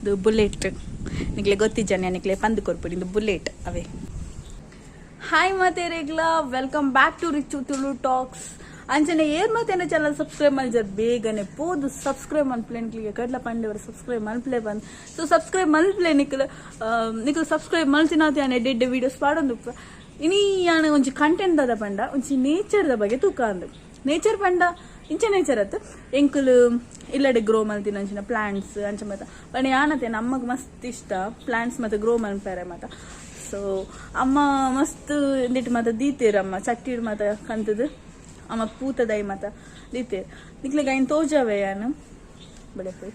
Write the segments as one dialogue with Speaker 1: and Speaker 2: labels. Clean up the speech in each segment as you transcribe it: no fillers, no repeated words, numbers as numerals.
Speaker 1: ಇದು ಬುಲೆಟ್ ನಿಕ್ಲೆ ಗೊತ್ತಿಜ್ಜಾನೆ ನಿಕ್ಲೆ ಪಂದ್ ಕೊರ್ಪುಡಿ ಇಂದು ಬುಲೆಟ್ ಅವೇ. ಹಾಯ್ ಮಾತೇರೆಗ್ಲ, welcome back to Richu Tulu Talks. ಅಂಚನೆ ಏರ್ ಮತ್ತೆ ಚಾನಲ್ ಸಬ್ಸ್ಕ್ರೈಬ್ ಮಲ್ಜರ್ ಬೇಗನೆ ಪೋದು ಸಬ್ಸ್ಕ್ರೈಬ್ ಮನ್ಪ್ಲೆ. ನಿಕ್ಲಿಗೆ ಕಡ್ಲ ಪಂಡೆವರು ಸಬ್ಸ್ಕ್ರೈಬ್ ಮನ್ಪ್ಲೆ ಬಂದ್. ಸೊ ಸಬ್ಸ್ಕ್ರೈಬ್ ಮನ್ಪ್ಲೆ. ನಿಕ್ಲು ನಿಕ್ಲು ಸಬ್ಸ್ಕ್ರೈಬ್ ಮಲ್ತಿನಾತೆ ಯಾನ್ ಎಡ್ಡೆ ಎಡ್ಡೆ ವೀಡಿಯೋಸ್ ಪಾಡೊಂದುಪ್ಪ. ಇನಿ ಯಾನ್ ಒಂಜಿ ಕಂಟೆಂಟ್ ದಾದ ಪಂಡ ಒಂಜಿ ನೇಚರ್ದ ಬಗ್ಗೆ ತೂಕ ಅಂದ್. ನೇಚರ್ ಪಂಡ ಇಂಚ ನೇಚರ್ ಅತ್, ಎಂಕುಲು ಇಲ್ಲಡೆ ಗ್ರೋ ಮಲ್ತಿನ ಅಂಚಿನ ಪ್ಲಾಂಟ್ಸ್ ಅಂಚ ಮಾತ. ಪಂಡ ಯಾನತೆ ನಮ್ಮಗ್ ಮಸ್ತ್ ಇಷ್ಟ ಪ್ಲಾಂಟ್ಸ್ ಮತ್ತೆ ಗ್ರೋ ಮನ್ಪೆರೆ ಮಾತ. ಸೊ ಅಮ್ಮ ಮಸ್ತ್ ಇಂದೆಟ್ ಮಾತ ದೀತೆರ್. ಅಮ್ಮ ಚಟ್ಟಿಡ್ ಮಾತ ಕಂತುದು ಅಮ್ಮ ಪೂತ ದೈ ಮಾತ ದೀತೆರ್. ನಿಕ್ಲೆಗ್ ಐನ್ ತೋಜಾವೆ ಯಾನ್ ಬಡೆ ಪೋಯ್.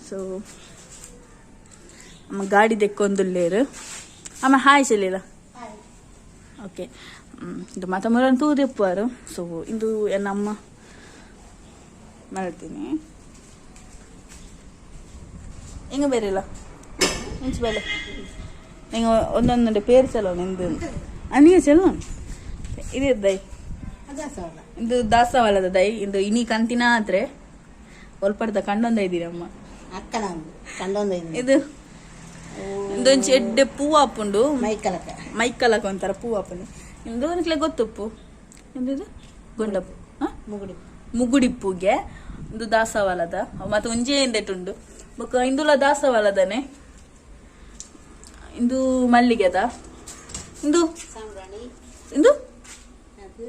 Speaker 1: ಸೊ ಅಮ್ಮ ಗಾಡಿ ದೆಕ್ಕೊಂದುಲ್ಲೇರು. ಅಮ್ಮ, ಹಾಯ್ ಚೆಲ್ಲಿಲ್ಲ. ಓಕೆ, ಇದು ಮಾತ ಮುರನ್ ತೂದೆಪ್ಪುವಾರು. ಸೊ ಇಂದು ಎನ್ನ ಮಲ್ತೀನಿ ಹಿಂಗ ಬೇರೆಲ್ಲ ಇಂಚ್ ಬೇಲೆ ಹಿಂಗ ಒಂದೊಂದು ಪೇರು ಚಲೋ ನಿಂದು ಅನಿಯ ಚಲೋ ಇದೆ ದೈ. ಇಂದು ದಾಸವಾಳದ ದೈ. ಇಂದು ಇನಿ ಕಂತಿನ ಆದ್ರೆ ಒಲ್ಪಡ್ದ ಕಂಡೊಂದ ಇದ್ದೀರಮ್ಮ.
Speaker 2: ಅಕ್ಕನ ಕಂಡೊಂದು.
Speaker 1: ಇದು ಇಂದೊಂಚಿ ಎಡ್ಡೆ ಪೂ ಆಪುಂಡು.
Speaker 2: ಮೈಕಲಕ.
Speaker 1: ಮೈಕಲಕ ಒಂಥರ ಪೂ ಆಪುಂಡು. ಇಂದು ನಿಕ್ಲೆ ಗೊತ್ತುಪ್ಪು ಇಂದು ಗುಂಡಪ್ಪು, ಹಾ?
Speaker 2: ಮುಗುಡಿ.
Speaker 1: ಮುಗುಡಿಪ್ಪುಗೆ. ಇಂದು ದಾಸವಾಳದ ಮತ್ತೆ ಒಂಜೇ ಇಂದೆಟುಂಡು. ಬೊಕ್ಕ ಇಂದುಲ ದಾಸವಾಳದನೆ. ಇಂದು ಮಲ್ಲಿಗೆದ. ಇಂದು
Speaker 2: ಸಾಂಬ್ರಾಣಿ.
Speaker 1: ಇಂದು
Speaker 2: ಅದು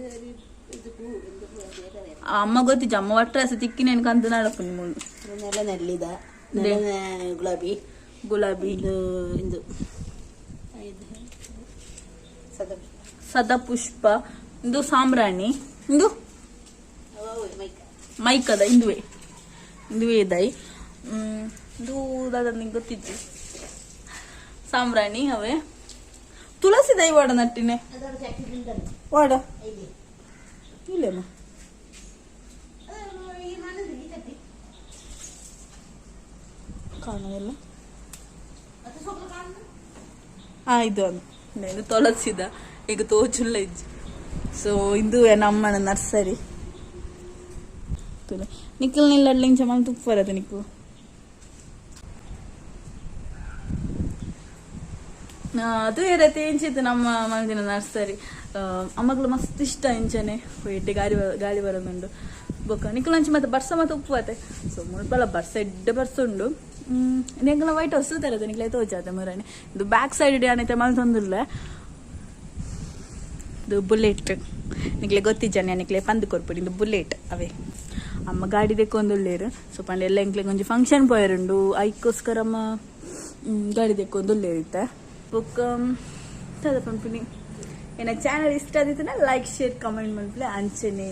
Speaker 2: ಇದು ಪೂ ಇದು ಪೂ ಅದು ಬೇರೆ.
Speaker 1: ಆ, ಅಮ್ಮ ಗೊತ್ತಿಜ್ಜ. ಅಮ್ಮ ಒಟ್ರಾಸಿ ತಿಕ್ಕಿನೇನು ಕಂತು ನಡಪು ಮೂಲು.
Speaker 2: ಇದು ನೆಲ ನೆಲ್ಲಿದ ನೆಲ ಗುಲಾಬಿ.
Speaker 1: ಗುಲಾಬಿ.
Speaker 2: ಇದು ಇಂದು ಇದು ಸದ.
Speaker 1: ಸದಪುಷ್ಪ. ಇಂದು ಸಾಂಬ್ರಾಣಿ. ಇಂದು
Speaker 2: ಅವು ಮೈಕ.
Speaker 1: ಮೈಕದ. ಇಂದುವೆ ಇಂದುವೆ ದೈ. ಇಂದು ದಾದ ನಿಂಗೆ ಗೊತ್ತಿಜ್ಜಿ. ಸಾಂಬ್ರಾಣಿ ಅವೇ. ತುಳಸಿ ದೈ ವಾಡ ನಟ್ಟಿನೆ.
Speaker 2: ಅದರ ಚಟ್ಟಿ ತಿಂದಲ್ಲ.
Speaker 1: ವಾಡ.
Speaker 2: ಇಲ್ಲಿ.
Speaker 1: ಇಲ್ಲೇಮ್ಮ.
Speaker 2: ಅದು ಈ ಮನದು ಈ ಚಟ್ಟಿ.
Speaker 1: ಕಾಣೋದಿಲ್ಲ.
Speaker 2: ಅದು ಸ್ವಲ್ಪ ಕಾಣು.
Speaker 1: ಆ, ಇದು ಅದು ಇದು ತುಳಸಿದ. ಈಗ ತೋಚುಲ್ಲ ಇಜ್ಜಿ. ಸೊ ಇದು ನಮ್ಮನ ನರ್ಸರಿ. ನಿಕ್ಕಲ್ ನಿಲ್ಲಡ್ಲಿಂಚ ಮಲ್ ತುಪ್ಪ ಬರತ್ತೆ ನಿಕ್ಕು. ಅದು ಏರತೆ ಇಂಚಿತ್ತು ನಮ್ಮ ಮಲ್ದಿನ ನರ್ಸರಿ. ಅಮ್ಮಗ್ಲು ಮಸ್ತ್ ಇಷ್ಟ ಇಂಚನೆ ಎಡ್ಡೆ ಗಾಳಿ ಗಾಳಿ ಬರೋದುಂಡು. ಬೊಕ್ಕ ನಿಕ್ಕಲ್ ಅಂಚೆ ಮತ್ತೆ ಬರ್ಸ ಮತ್ತೆ ಉಪ್ಪು ಅತೆ. ಸೊ ಮುಲ್ಪಲ ಬರ್ಸ ಎಡ್ಡೆ ಬರ್ಸ ಉಂಡು. ಎಂಕಲ್ನ ವೈಟ್ ಹೌಸ್ ತರದು ನಿಕ್ಲೆ ತೋಜಾತೆ ಮುರನೆ. ಇದು ಬ್ಯಾಕ್ ಸೈಡ್ ಏನೈತೆ ಮಲ್ತೊಂದುಲ್ಲ. ಇದು ಬುಲೆಟ್. ನಿಕ್ಲೆ ಗೊತ್ತಿಜ್ಜಾನೆ ನಿಕ್ಲೆ ಪಂದ್ ಕೊರ್ಪುಡಿ. ಇಂದು ಬುಲೆಟ್ ಅವೇ. ಅಮ್ಮ ಗಾಡಿ ದೆಕ್ಕೊಂದುಲ್ಲೇರು. ಸೊ ಪಂಡ ಎಲ್ಲ ಎಂಕ್ಲೆಗ್ ಒಂಜಿ ಫಂಕ್ಷನ್ ಪೋಯರುಂಡು. ಐಕ್ಕೋಸ್ಕರ ಅಮ್ಮ ಗಾಡಿ ದೆಕ್ಕೊಂದುಲ್ಲೇರು ಇತ್ತೆ. ಬೊಕ್ಕ ದಾದ ಪನ್ಪಿನಿ, ಎನ್ನ ಚಾನಲ್ ಇಷ್ಟ ಆದಿತ್ತುಂಡ ಲೈಕ್, ಶೇರ್, ಕಮೆಂಟ್ ಮನ್ಪುಲೆ. ಅಂಚನೆ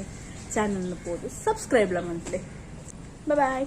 Speaker 1: ಚಾನಲ್ನ ಪೋದು ಸಬ್ಸ್ಕ್ರೈಬ್ಲ ಮನ್ಪುಲೆ. ಬಾಯ್.